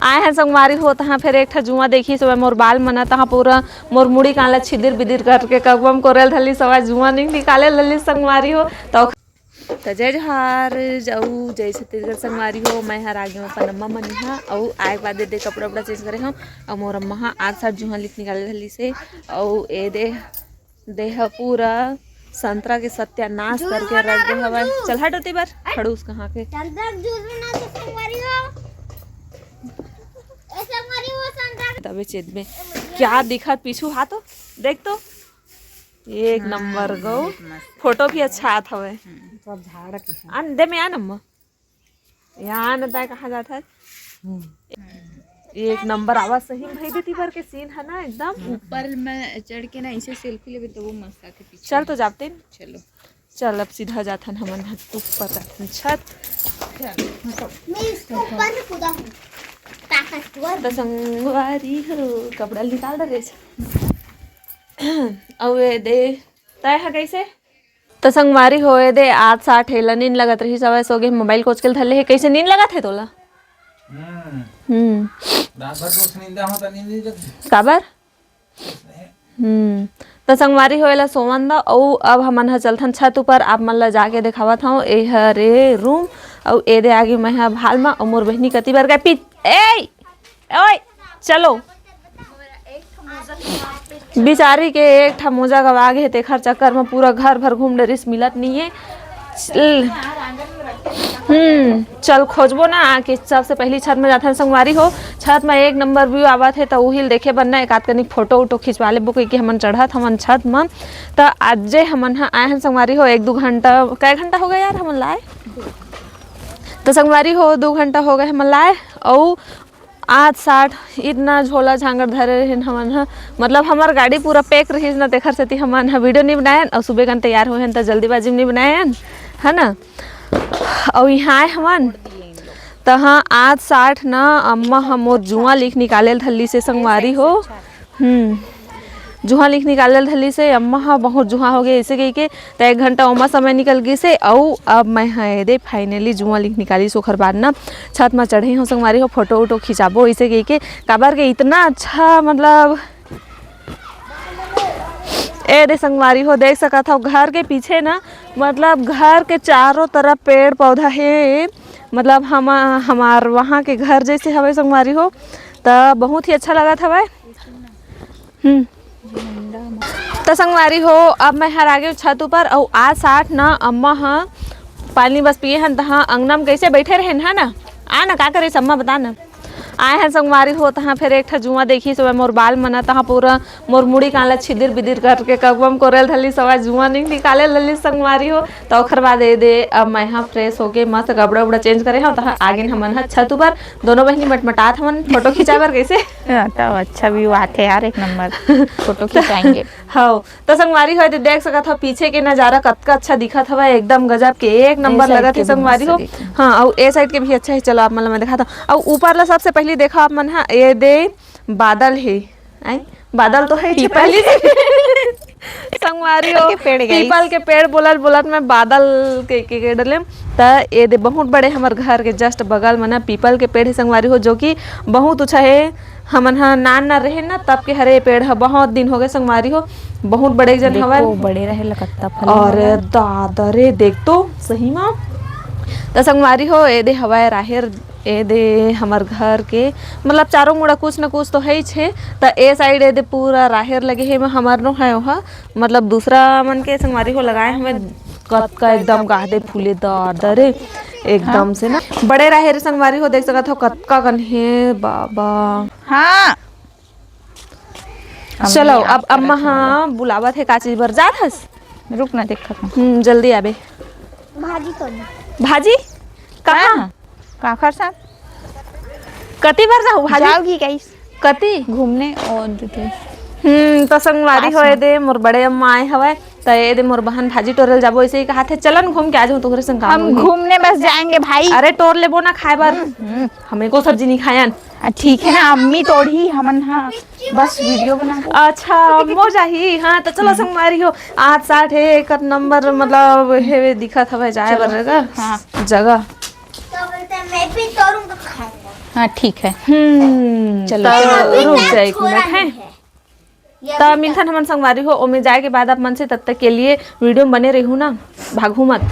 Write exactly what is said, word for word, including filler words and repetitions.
आए हन संगवारी हो, तहाँ फेर एक ठा जुआं देखिस हवय मोर बाल मन ह, तहाँ पूरा मोर मुड़ी कान ल छिदिर बिदिर करके ककबम कोरेल धरलिस हवय, जुआं निक निकाले धरलिस संगवारी हो। त त जय जोहार, अउ जय छत्तीसगढ़ संगवारी हो। मैं हर आ गेंव अपन अम्मा मन इहाँ, अउ आए के बाद एदे कपड़ा उपड़ा चेंज करे हंव, अउ मोर अम्मा ह आठ साठ जुआं लिख निकाले धरलिस हे, अउ एदे देह पूरा संतरा के सत्यानाश जूस करके रख दे हवय। चल हट ओती बर, खड़ूस कहाँ के। संतरा के जूस बना दे संगवारी हो। ए संगवारी हो, संतरा के तबे चेत में क्या दिखत पीछू हा तो देख तो। एक नंबर गो। फोटो भी अच्छा आत हवय। सब झाड़ के है। आन दे में आन अम्मा। यहाँ न ताय कहाँ जात हस? एक नंबर आवाज सही में भाई देती बर के सीन है ना एकदम। ऊपर में चढ़ के ना ऐसे सेल्फी लेबे तो वो मस्त आथे पीछे। चल तो जाते हैं। चलो। चल अब सीधा जाथन हमन ह ऊपर जाथन छत। मैं इसको ऊपर में कूदा हूँ। ताकतवर। त संगवारी हो कपड़ा निकाल दे रे। अउ एदे तय ह कैसे? त संगवारी हो एदे आठ साठ हे ला नींद लगत रहिस हवय, सो गे मोबाइल कोच के धर ले हे। कैसे नींद लगत हे तोला? हम्म। हम्म। रात भर कुछ नींदा हो त नींद नहीं लगती। काबर? हम्म। त संगवारी हो एला सोवन द, अउ अब हमन ह चलथन छत ऊपर, आप मन ला जाके देखावत हव। ए हरे रूम, अउ एदे आगे मैं ह भाल म, अउ मोर बहिनी कति बर गए पी-, ए, ओए, चलो। बिचारी के एक ठा मोजा गवा गे हे, तेखर चक्कर म पूरा घर भर घूम डरिस, मिलत नइये। चल, हम्म, चल खोजबो ना आके, सबसे पहली छत में जाथन संगवारी हो। छत में एक नंबर व्यू आवत हे, त उही ल देखे बर ना एक आध कनिक फोटो उटो खिंचवा लेबो कहिके हमन चढ़त हमन छत म। त आज जे हमन ह आए हन संगवारी हो, एक दू घंटा, कै घंटा हो गए यार हमन लाए? त संगवारी हो, दू घंटा हो गए हमन लाए, अउ आठ साठ इतना झोला झांगर धरे रहिन हमन ह, मतलब हमर गाड़ी पूरा पैक रहिस ना, तेखर सेती हमन ह वीडियो नइ बनायन अउ सुबह कन तैयार होए हन त जल्दीबाजी में नइ बनायन, है ना। अउ इहाँ आए हमन त हाँ, आठ साठ ना अम्मा ह मोर जुआं लिख निकाले ल धरलिस हे संगवारी हो। हम्म। जुहा लिख निकाले ल धरलिस हे, अम्मा ह बहुत जुहा हो गे अइसे कहिके, त एक घंटा ओमा समय निकल गिस हे। अउ अब मैं ह एदे finally जुहा लिख निकालिस, ओखर बाद न छत म चढ़े हो संगवारी हो, फोटो उटो खिंचाबो अइसे कहिके, काबर के इतना अच्छा मतलब एदे संगवारी हो देख सकत हव घर के पीछे न, मतलब घर के चारों तरफ पेड़ पौधा हे, मतलब हम हमार वहाँ के घर जैसे हवे संगवारी हो, त बहुत ही अच्छा लगत हवय। हम्म। त संगवारी हो, अब मैं हर आगे छत ऊपर अउ आज साठ न अम्मा ह पानी बस पिए हन, तहाँ अंगना म कैसे बैठे रहेन ह न, आ न का करे अम्मा बता न। आए हन संगवारी हो, तहाँ फेर एक ठा जुआ देखिस हवय मोर बाल मन, तहाँ पूरा मोर मुड़ी कान ला छिदिर बिदिर करके ककबम कोरेल धरलिस हवय, जुआ निक निकाले धरलिस संगवारी हो। त ओखर बाद एदे अब मैं ह फ्रेश होके मस्त कपड़ा उपड़ा चेंज करे हव, तहाँ आगे हमन ह छत ऊपर दोनों बहिनी मटमटात हमन फोटो खिंचाए बर कैसे। हाँ, तब अच्छा व्यू आथे यार, एक नंबर फोटो खिंचाएंगे। हव, त संगवारी हो, एदे देख सकत हव पीछे के नजारा कतका अच्छा दिखत हवय, एकदम गजब के एक नंबर लगत हे संगवारी हो। हाँ, अउ ए साइड के भी अच्छा हे, चलो आप मन ल मैं दिखाता हूँ। अउ ऊपर ला सबसे पहली देखो आप मन ह, एदे बादल हे, आई बादल तो हे पहली से। संगवारी हो, पीपल के पेड़ बोलत बोलत मैं बादल के, के, के डलेम। त एदे बहुत बड़े हमर घर के just बगल में ना पीपल के पेड़ हे संगवारी हो, जो कि बहुत ऊंचा हे। हमन ह नान नान रहे ना तब के हरे पेड़ ह, बहुत दिन हो गए संगवारी हो, बहुत बड़े जन हवय। बड़े रहे ला कत्ता फल और दादा रे देख तो सही मा। त संगवारी हो, एदे हवय राहेर, एदे हमर घर के मतलब चारों मुड़ा कुछ न कुछ तो है ही छे। त ए साइड एदे पूरा राहेर लगे हे, एमा हमर नो है ओहा, मतलब दूसरा मन के संगवारी हो लगाए हमें। कतका एकदम गादे फूले दादा रे, एकदम से ना बड़े राहेर संगवारी हो देख सकत हो कतका कन हे बाबा। हाँ। चलो, अब अम्मा हा बुलावत हे, का चीज बर जात हस? रुक ना, देखत हूँ। हम्म, जल्दी आबे। भाजी तो नहीं। भाजी? कहाँ? हाँ, काखर साथ। कति बर जाहू भाजी? जाओगी गाइस? कति? घूमने और दीदी। हम्म, तो संगवारी हो एदे, मोर बड़े अम्मा आए हवय, त एदे मोर बहन भाजी टोरल जाबो, ऐसे ही कहा थे, चलन घूम के आ जाऊँ तोहरे संग। हम घूमने बस जाएंगे भाई। अरे टोर लेबो ना खाए बर। हम्म, हम्म। हमें को सब्जी नहीं खायन। आ, ठीक है ना, अम्मी तोड़ही, हमन हा बस वीडियो बना के। अच्छा, अम्मो जाही। हाँ, तो चलो संगवारी हो, आज साठ हे, एक नंबर मतलब हे दिखत हवे जाए बर जगह। हाँ। जगह। क्या बोलते हैं, मैं भी तोड़ूंगा, खाऊंगा। हाँ, ठीक है। हम्म चलो, त चलो। रुक जाए एक मिनट है। त मिलथन हमन संगवारी हो, ओमे जाए के बाद आप मन से, तब तक के लिए वीडियो में बने रहू ना, भागू मत।